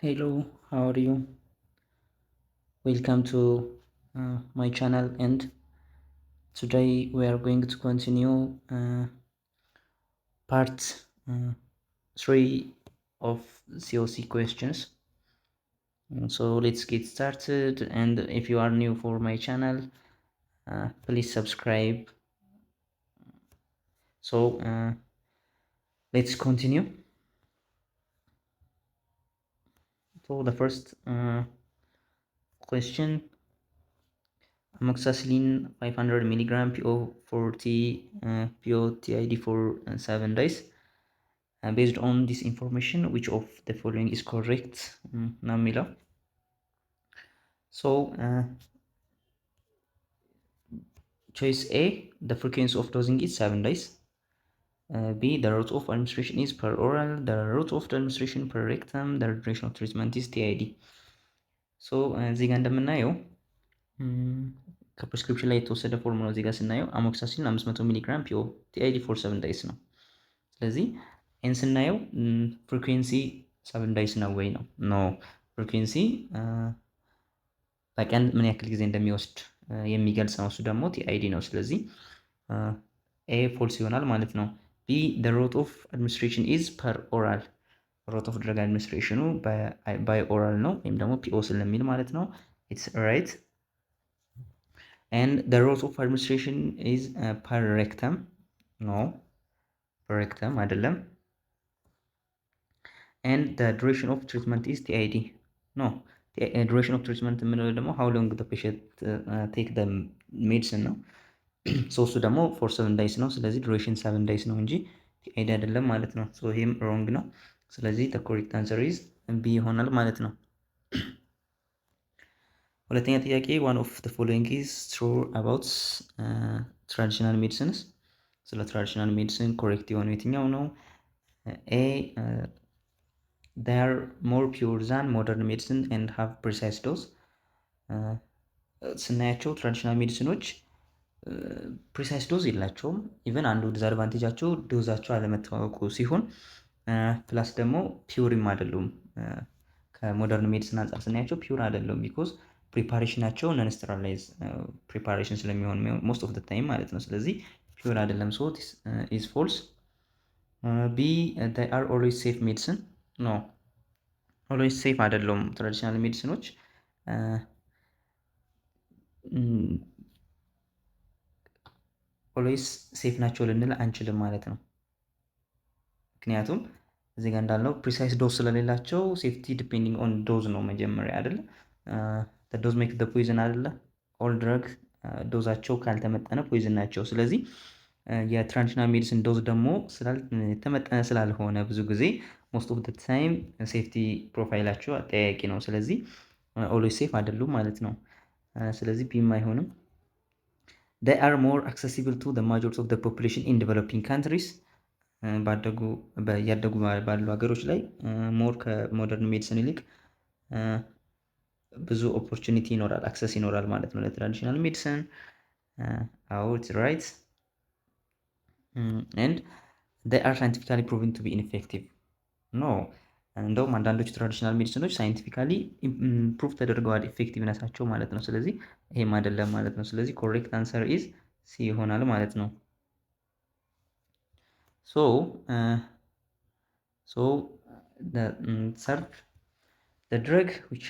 Hello, how are you? Welcome to my channel, and today we are going to continue part 3 of COC questions. So let's get started, and if you are new for my channel, please subscribe. So let's continue. So the first question: amoxicillin 500 milligram PO 40 PO TID for 7 days. Based on this information, which of the following is correct? ነው የሚለው። So choice A, the frequency of dosing is 7 days. B, the route of administration is per oral, the route of administration per rectum, the duration of treatment is TID. So እዚህ ጋር እንደምናየው ከ prescription ላይ የተወሰደ form ነው። እዚህ ጋር ስናየው amoxicillin 500 milligram PO TID for 7 days ነው። ስለዚህ A ን ስናየው frequency 7 days ነው ወይ ነው? No፣ frequency በቀን ምን ያክል ጊዜ እንደሚወስድ የሚገልጽ ነው። እሱ ደግሞ TID ነው። ስለዚህ A false ይሆናል ማለት ነው። B, the route of administration is per oral። Route of drug administration ኑ by oral ነው ወይም ደግሞ PO ስለሚል ማለት ነው። It's right. And the route of administration is per rectum. No, per rectum አይደለም። And the duration of treatment is TID. No, duration of treatment የምንለው ደግሞ how long the patient take the medicine ነው። So እሱ ደግሞ for 7 days ነው። ስለዚህ duration 7 days ነው እንጂ TID አይደለም ማለት ነው። So ይሄም wrong ነው። ስለዚህ the correct answer is B ይሆናል ማለት ነው። ሁለተኛ ጥያቄ: one of the following is true about traditional medicines። ስለ traditional medicine correct የሆነው የትኛው ነው? A, they are more pure than modern medicine and have precise dose። ስናያቸው traditional medicine ኖች precise dose የላቸውም። Even አንዱ disadvantage ኣቸው dose ኣቸው አለመታወቁ ሲሆን plus ደግሞ pure ም አይደሉም። ከ modern medicine አንጻር ስናያቸው pure አይደሉም፣ because preparation ኣቸው non sterilize preparation ስለሚሆን most of time ማለት ነው። ስለዚህ pure አይደለም። So is false. B, they are always safe medicine. No, always safe አይደሉም። Traditional medicine ኖች always safe ናቸው ልንል አንችልም ማለት ነው። ምክንያቱም እዚህ ጋር እንዳልነው precise dose ስለሌላቸው safety depending on dose ነው መጀመሪያ አይደለ? Dose make the poison አይደለ? All drug dose ኣቸው ካልተመጠነ poison ናቸው። ስለዚህ የ traditional medicine dose ደግሞ የተመጠነ ስላልሆነ ብዙ ጊዜ most of time safety profile ኣቸው አጠያያቂ ነው። ስለዚህ always safe አይደሉም ማለት ነው። ስለዚህ B ም አይሆንም። They are more accessible to the majority of the population in developing countries። ባደጉ እያደጉ ባሉ ሀገሮች ላይ more ከ modern medicine ይልቅ ብዙ opportunity ይኖራል፣ access ይኖራል ማለት ነው ለ traditional medicine። አዎ፣ it's right. And they are scientifically proven to be ineffective. No፣ እንደውም አንዳንዶቹ traditional medicine ኖች scientifically prove ተደርገዋል effectiveness ኣቸው ማለት ነው። ስለዚህ ይሄም አይደለም ማለት ነው። ስለዚህ correct answer is C ይሆናል ማለት ነው። So third, the drug which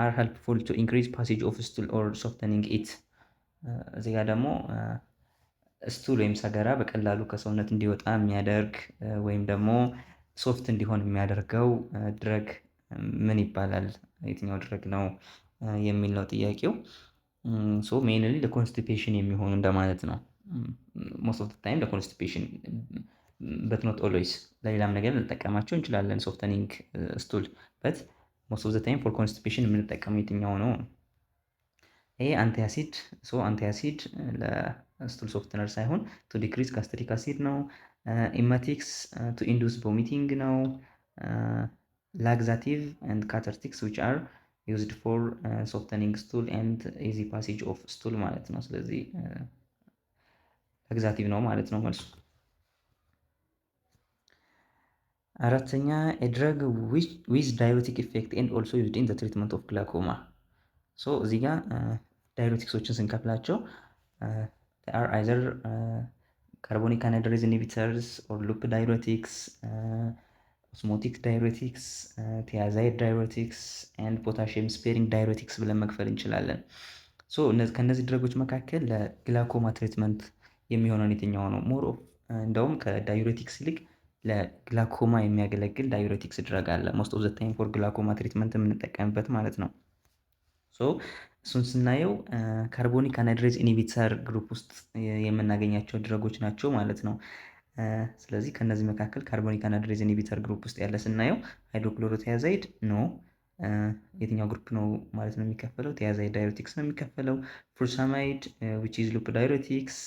are helpful to increase passage of stool or softening it። እዚህ ጋር ደግሞ stool ወይም ሰገራ በቀላሉ ከሰውነት እንዲወጣ የሚያደርግ ወይም ደግሞ soft እንዲሆን የሚያደርገው drug ምን ይባላል? የትኛው drug ነው የሚል ነው ጥያቄው። So mainly ለ constipation የሚሆኑ እንደማለት ነው። Most of time ለ constipation, but not always፣ ለሌላም ነገር ልንጠቀማቸው እንችላለን። Softening stool, but most of the time for constipation የምንጠቀመው የትኛው ነው? ይሄ antacid። So antacid ለ stool softener ሳይሆን to decrease gastric acid ነው። Emetics to induce vomiting ነው። Laxative and cathartics, which are used for softening stool and easy passage of stool ማለት ነው። ስለዚህ laxative ነው ማለት ነው መልሱ። አራተኛ፣ drug with diuretic effect and also used in the treatment of glaucoma። So እዚህ ጋር diuretics ኦችን ስንከፍላቸው are either carbonic anhydrase inhibitors or loop diuretics፣ osmotic diuretics፣ thiazide diuretics and potassium sparing diuretics ብለን መክፈል እንችላለን። So ከእነዚህ drug ኦች መካከል ለ glaucoma treatment የሚሆነውን የትኛው ነው? More of እንደውም ከ diuretics ይልቅ ለግላኮማ የሚያገለግል diuretics drug አለ። Most of the time for glaucoma treatment የምንጠቀምበት ማለት ነው። So እሱን ስናየው carbonic anhydrase inhibitor group ውስጥ የምናገኛቸው drug ኦች ናቸው ማለት ነው። ስለዚህ ከእነዚህ መካከል carbonic anhydrase inhibitor group ውስጥ ያለ ስናየው hydrochlorothiazide no። የትኛው group ነው ማለት ነው የሚከፈለው? Thiazide diuretics ነው የሚከፈለው። Furosemide, which is loop diuretics,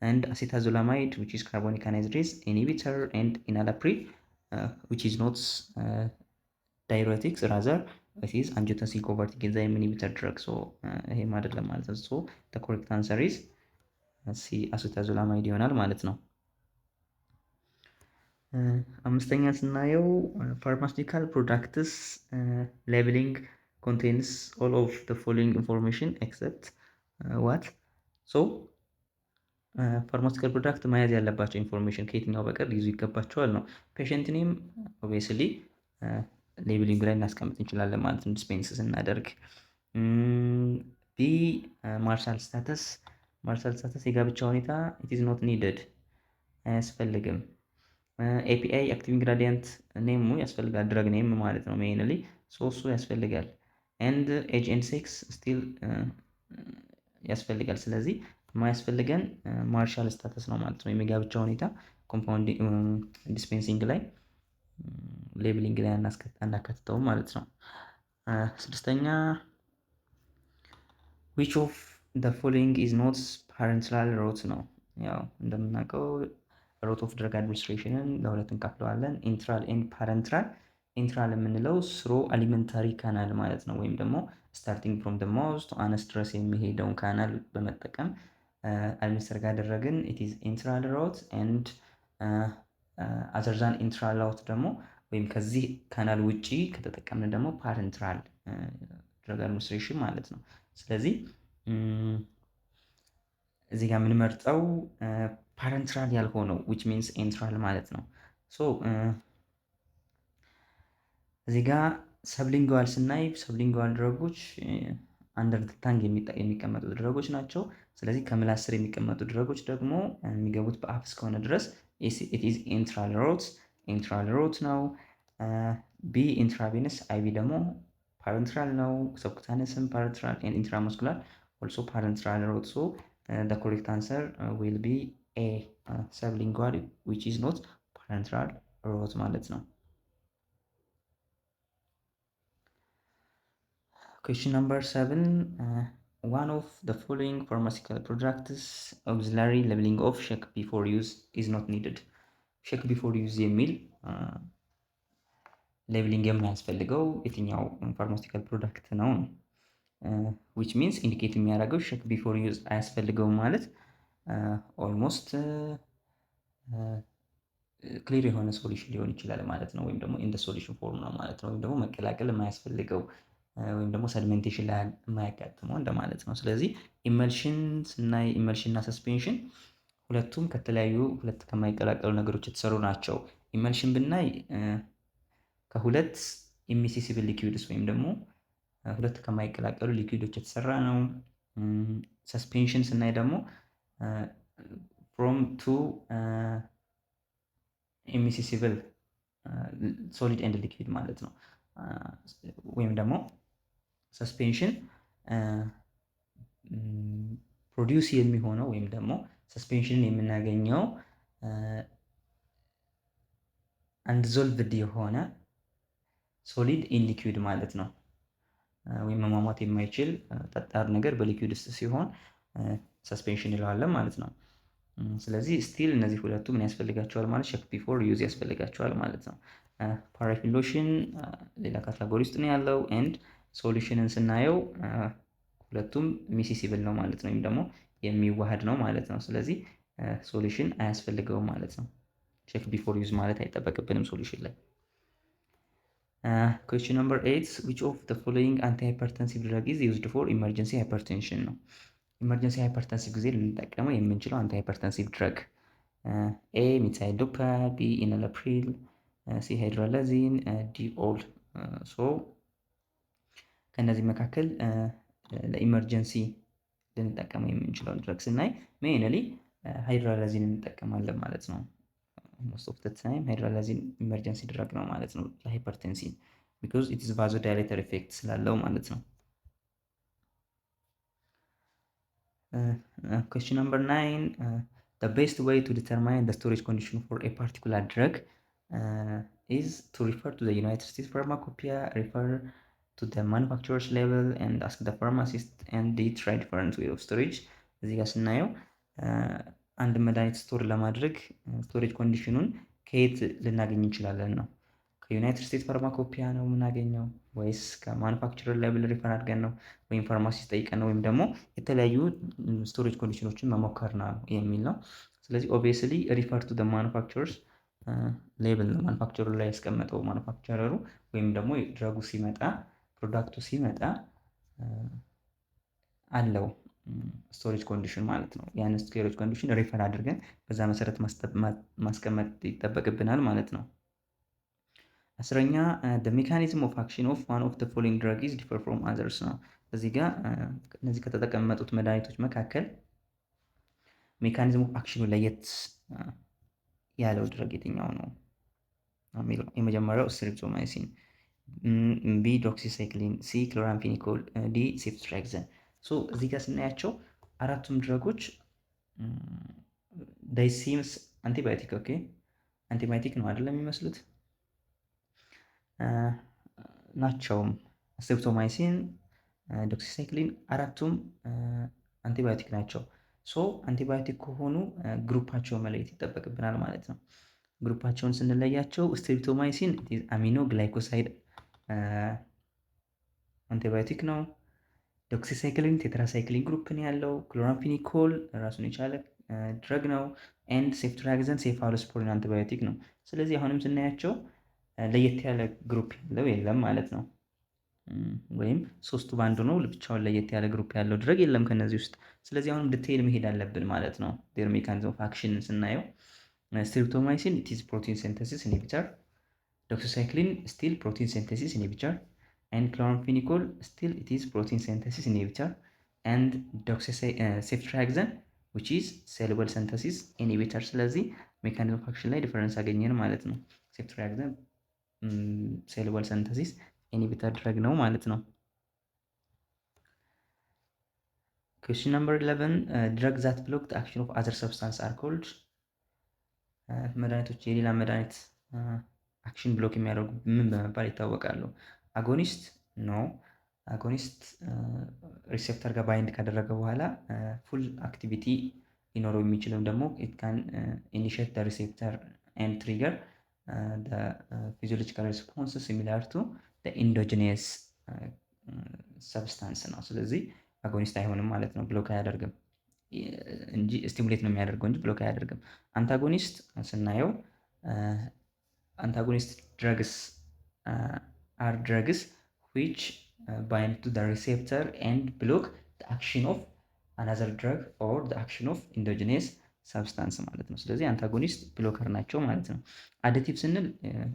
and acetazolamide, which is carbonic anhydrase inhibitor, and enalapril, which is not diuretics, rather it is angiotensin converting enzyme inhibitor drug። So ይሄም አይደለም ማለት ነው። So the correct answer is C, acetazolamide ይሆናል ማለት ነው። አምስተኛ ስናየው pharmaceutical products labeling contains all of the following information except what? So pharmaceutical product መያዝ ያለባቸው information ከየትኛው በቀር ሊይዙ ይገባቸዋል ነው። Patient name obviously labeling ላይ እናስቀምጥ እንችላለን ማለት ነው dispense ስናደርግ። B, marital status። Marital status የጋብቻ ሁኔታ it is not needed፣ አያስፈልግም። API, active ingredient name ኡ ያስፈልጋል፣ drug name ማለት ነው mainly፣ so እሱ ያስፈልጋል። And age and sex still ያስፈልጋል። ስለዚህ የማያስፈልገን marital status ነው ማለት ነው። የጋብቻ ሁኔታ compound dispensing ላይ labeling ላይ አናካትተውም ማለት ነው። ስድስተኛ፣ which of the following is not parenteral route ነው። ያው እንደምናውቀው route of drug administration ን ለሁለት እንከፍለዋለን፣ enteral and parenteral። Enteral የምንለው through alimentary canal ማለት ነው። ወይም ደግሞ starting from the mouth to anus ድረስ የሚሄደውን canal በመጠቀም administer ካደረግን it is enteral route, and other than enteral route ደግሞ ወይም ከዚህ canal ውጪ ከተጠቀምን ደግሞ parenteral drug administration ማለት ነው። ስለዚህ እዚህ ጋር የምንመርጠው parenteral ያልሆነው, which means enteral ማለት ነው። So እዚህ ጋር sublingual ስናይ sublingual drug ኦች under tongue የሚቀመጡ drug ኦች ናቸው። ስለዚህ ከምላስ ስር የሚቀመጡ drug ኦች ደግሞ የሚገቡት በአፍ እስከሆነ ድረስ it is enteral route፣ enteral route ነው። B, intravenous, IV ደግሞ parenteral ነው። Subcutaneous ም parenteral and intramuscular also parenteral route። So the correct answer will be A, sublingual, which is not parenteral route ማለት ነው። Question number 7. One of the following pharmaceutical products auxiliary labeling of shake before use is not needed. Shake before use የሚል labeling የማያስፈልገው የትኛው pharmaceutical product ነው ነው። Which means indicate የሚያደርገው shake before use አያስፈልገውም ማለት almost clear የሆነ solution ሊሆን ይችላል ማለት ነው። ወይም ደግሞ in solution form ነው ማለት ነው። ወይም ደግሞ መቀላቀል የማያስፈልገው ወይም ደግሞ sedimentation ላይ የማያጋጥመው እንደማለት ነው። ስለዚህ emulsion ስናይ emulsion እና suspension ሁለቱም ከተለያዩ ሁለት ከማይቀላቀሉ ነገሮች የተሰሩ ናቸው። Emulsion ብናይ ከሁለት immiscible liquids ወይም ደግሞ ሁለት ከማይቀላቀሉ liquid ኦች የተሰራ ነው። Suspension ስናይ ደግሞ from two immiscible solid and liquid ማለት ነው። ወይም ደግሞ suspension produce የሚሆነው ወይም ደግሞ suspension ን የምናገኘው undissolved የሆነ solid in liquid ማለት ነው። ወይም መሟሟት የማይችል ጠጣር ነገር በ liquid ውስጥ ሲሆን suspension እንለዋለን ማለት ነው። ስለዚህ still እነዚህ ሁለቱ ምን ያስፈልጋቸዋል ማለት shake before use ያስፈልጋቸዋል ማለት ነው። Paraffin lotion ሌላ category ውስጥ ነው ያለው፣ and solution ን ስናየው ሁለቱም miscible ነው ማለት ነው፣ ወይም ደግሞ የሚዋሃድ ነው ማለት ነው። ስለዚህ solution አያስፈልገውም ማለት ነው። Check before use ማለት አይጠበቅብንም solution ላይ። Question number 8: which of the following antihypertensive drug is used for emergency hypertension ነው። Emergency hypertensive ጊዜ ልንጠቀመው የምንችለው antihypertensive drug: A methyldopa፣ B enalapril፣ C hydralazine፣ D all። So ከእነዚህ መካከል ለ emergency ልንጠቀመው የምንችለውን drug ስናይ mainly hydralazine እንጠቀማለን ማለት ነው። Most of the time hydralazine emergency drug ነው ማለት ነው ለ hypertension, because it is vasodilator effect ስላለው ማለት ነው። Question number 9: the best way to determine the storage condition for a particular drug is to refer to the United States Pharmacopoeia, refer to the manufacturer's label and ask the pharmacist, and they try different way of storage። እዚህ ጋር ስናየው አንድ መድኃኒት store ለማድረግ storage condition ኑን ከየት ልናገኝ እንችላለን ነው። ከ United States Pharmacopoeia ነው የምናገኘው ወይስ ከ manufacturer label refer አድርገን ነው ወይም pharmacist ጠይቀን ነው ወይም ደግሞ የተለያዩ storage condition ኖችን መሞከር ነው የሚል ነው። ስለዚህ obviously refer to manufacturer's label ነው። Manufacturer ኡ ላይ ያስቀመጠው manufacturer ኡ ወይም ደግሞ drug ኡ ሲመጣ፣ product ኡ ሲመጣ አለው storage condition ማለት ነው። ያን storage condition refer አድርገን በዛ መሰረት ማስቀመጥ ይጠበቅብናል ማለት ነው። 10ኛ፣ the mechanism of action of one of the following drug is differ from others ነው። እዚህ ጋር እነዚህ ከተቀመጡት መድኃኒቶች መካከል mechanism of action ኑ ለየት ያለው drug የትኛው ነው የሚለው። የመጀመሪያው streptomycin፣ B doxycycline፣ C chloramphenicol፣ D ceftriaxone። So እዚህ ጋር ስናያቸው አራቱም drug ኦች they seems antibiotic, okay፣ antibiotic ነው አይደለም የሚመስሉት፣ ናቸውም። Streptomycin፣ doxycycline አራቱም አንቲባዮቲክ ናቸው። So antibiotic ከሆኑ group ኣቸውን መለየት ይጠበቅብናል ማለት ነው። Group ኣቸውን ስንለያቸው streptomycin aminoglycoside antibiotic ነው። Doxycycline tetracycline group ነው ያለው። Chloramphenicol ራሱን የቻለ drug ነው። And ceftriaxone cephalosporin antibiotic ነው። ስለዚህ አሁንም ስናያቸው ለየት ያለ group ያለው የለም ማለት ነው። ወይም ሶስቱ በአንዱ ነው፣ ብቻውን ለየት ያለ group ያለው drug የለም ከነዚህ ውስጥ። ስለዚህ አሁንም detail መሄድ አለብን ማለት ነው። Their mechanism of action ስናየው streptomycin, it is protein synthesis inhibitor፣ doxycycline still protein synthesis inhibitor, and chloramphenicol still it is protein synthesis inhibitor, and ceftriaxone, which is cell wall synthesis inhibitor። ስለዚህ mechanism of action ላይ difference አገኘን ማለት ነው። Ceftriaxone cell wall synthesis inhibitor drug ነው ማለት ነው። Question number 11: drug that block action of other substance are called። መድኃኒቶች የሌላ መድኃኒት action block የሚያደርጉ ምን በመባል ይታወቃሉ? Agonist no። Agonist receptor ጋር bind ካደረገ በኋላ full activity ሊኖረው የሚችለው ደግሞ it can initiate receptor and trigger physiological response similar to endogenous substance ነው። ስለዚህ agonist አይሆንም ማለት ነው። Block አያደርግም እንጂ፣ stimulate ነው የሚያደርገው እንጂ block አያደርግም። Antagonist ስናየው antagonist drugs are drugs which bind to receptor and block action of another drug or action of endogenous substance ማለት ነው። ስለዚህ antagonist blocker ናቸው ማለት ነው። Additive ስንል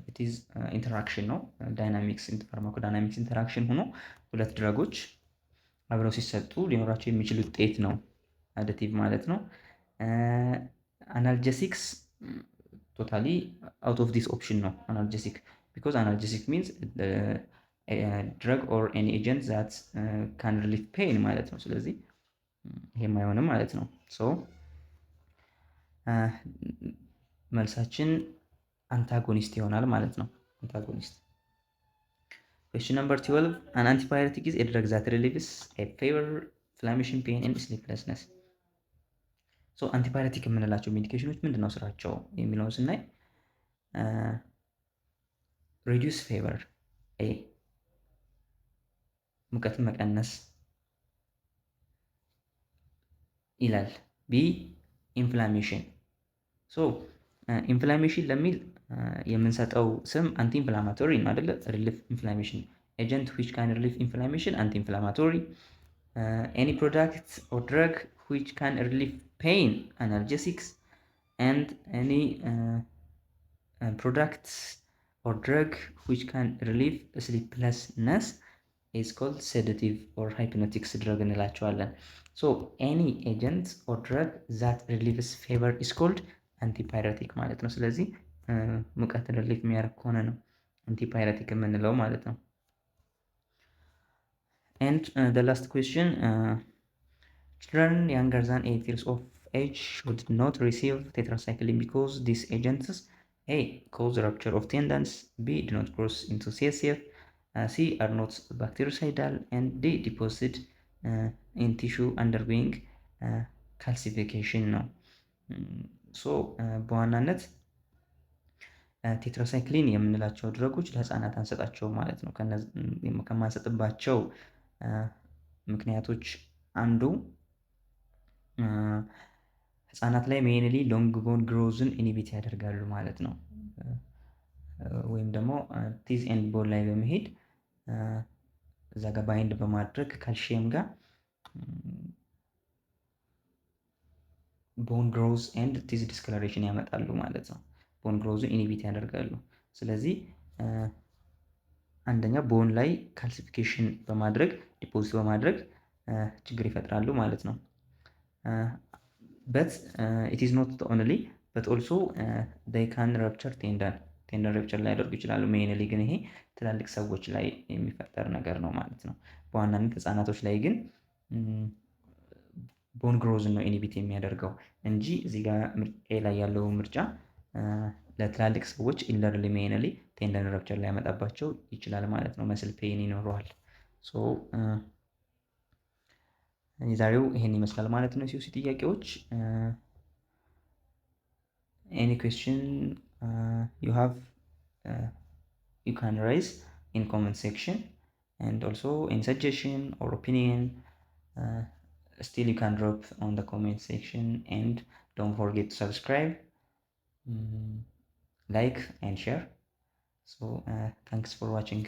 it's interaction ነው። Dynamics, pharmacodynamics interaction ሆኖ ሁለት drug ኦች አብረው ሲሰጡ ሊኖራቸው የሚችል ውጤት ነው additive ማለት ነው። Analgesics totally out of this option ነው analgesic, because analgesic means drug or any agent that can relieve pain ማለት ነው። ስለዚህ ይሄም አይሆንም ማለት ነው። So መልሳችን antagonist ይሆናል ማለት ነው። Antagonist። Question number 12: an antipyretic is a drug that relieves a fever, inflammation, pain and sleeplessness። So antipyretic የምንላቸው medication ኖች ምንድን ነው ስራቸው የሚለውን ስናይ reduce fever፣ A ሙቀትን መቀነስ ይላል። B inflammation። So Inflammation ለሚል የምንሰጠው ስም anti inflammatory ነው አይደለ? Relief inflammation agent which can relieve inflammation, anti inflammatory። Any product or drug which can relieve pain, analgesics, and any product or drug which can relieve sleeplessness is called sedative or hypnotics drug እንላቸዋለን። So any agent or drug that relieves fever is called antipyretic ማለት ነው። ስለዚህ ሙቀትን relieve የሚያደርግ ከሆነ ነው antipyretic የምንለው ማለት ነው። And the last question: children younger than 8 years of age should not receive tetracycline because these agents: A, cause rupture of tendons, B, do not cross into CSF, C, are not bactericidal, and D, deposit in tissue undergoing calcification ነው። So በዋናነት tetracycline የምንላቸው drug ኦች ለህፃናት አንሰጣቸውም ማለት ነው። ከማንሰጥባቸው ምክንያቶች አንዱ ህፃናት ላይ mainly long bone growth ን inhibit ያደርጋሉ ማለት ነው። ወይም ደግሞ teeth and bone ላይ በመሄድ እዛ ጋር bind በማድረግ ካልሽየም ጋር bone growth and teeth discoloration ያመጣሉ ማለት ነው። Bone growth ን inhibit ያደርጋሉ። ስለዚህ አንደኛ bone ላይ calcification በማድረግ፣ deposit በማድረግ ችግር ይፈጥራሉ ማለት ነው። But it is not only, but also they can rupture tendon. Tendon rupture ሊያደርጉ ይችላሉ። Mainly ግን ይሄ ትላልቅ ሰዎች ላይ የሚፈጠር ነገር ነው ማለት ነው። በዋናነት ህጻናቶች ላይ ግን bone growth ን ነው inhibit የሚያደርገው እንጂ እዚህ ጋር A ላይ ያለው ምርጫ ለትላልቅ ሰዎች elderly mainly tendon rupture ሊያመጣባቸው ይችላል ማለት ነው። Muscle pain ይኖረዋል። So የዛሬው ይሄን ይመስላል ማለት ነው። COC ጥያቄዎች፣ any question you have, you can raise in comment section, and also any suggestion or opinion, still you can drop on the comment section, and don't forget to subscribe, like and share. So thanks for watching.